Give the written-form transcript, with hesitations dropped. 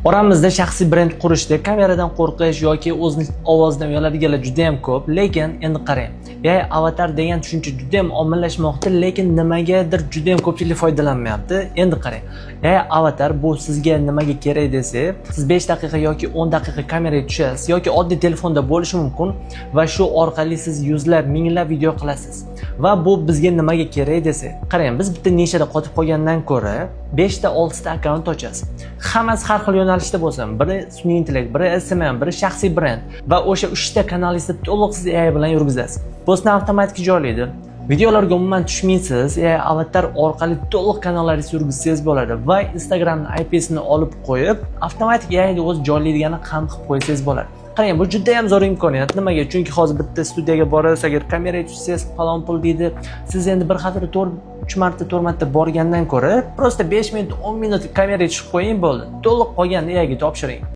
Oramizda shaxsiy brend qurishda kameradan qo'rqish yoki o'zini ovozidan uyaladiganlar juda ham ko'p, lekin endi qarang. AI avatar degan tushuncha juda ham ommalashmoqda, lekin nimagadir juda ham ko'pchilik foydalanmayapti. Endi qarang. AI avatar bu sizga nimaga kerak desak, siz 5 daqiqa yoki 10 daqiqa kameraga tushasiz yoki oddiy telefonda bo'lishi mumkin va shu orqali siz yuzlab, minglab video qilasiz. Va bu bizga nimaga kerak desak, qarang, biz bitta nishada qotib qolgandan ko'ra 5 ta, 6 ta akkaunt ochasiz. Hammasi har xil yo'nalishda bo'lsin. Biri sun'iy intellekt, biri SMM, biri shaxsiy brend va o'sha 3 ta kanalingizni to'liq siz AI bilan yurgizasiz. Postni avtomatik joylaydi. Videolarga umuman tushmaysiz, AI avatar orqali to'liq kanallaringizni yurgizsangiz bo'ladi va Instagramni IPsini olib qo'yib, avtomatik AI ni o'zi joylaydigani ham qilib qo'ysangiz bo'ladi. Qarang, bu juda ham zo'r imkoniyat. Nimaga? Chunki hozir bitta studiyaga borasiz, agar kameraga tushsangiz, falon pul deydi. Siz endi bir haftada 4 3 marta, 4 marta borgandan ko'ra, просто 5 minut, 10 minut kameraga tushib qo'ying, bo'ldi. To'liq qolganini AI ga topshiring.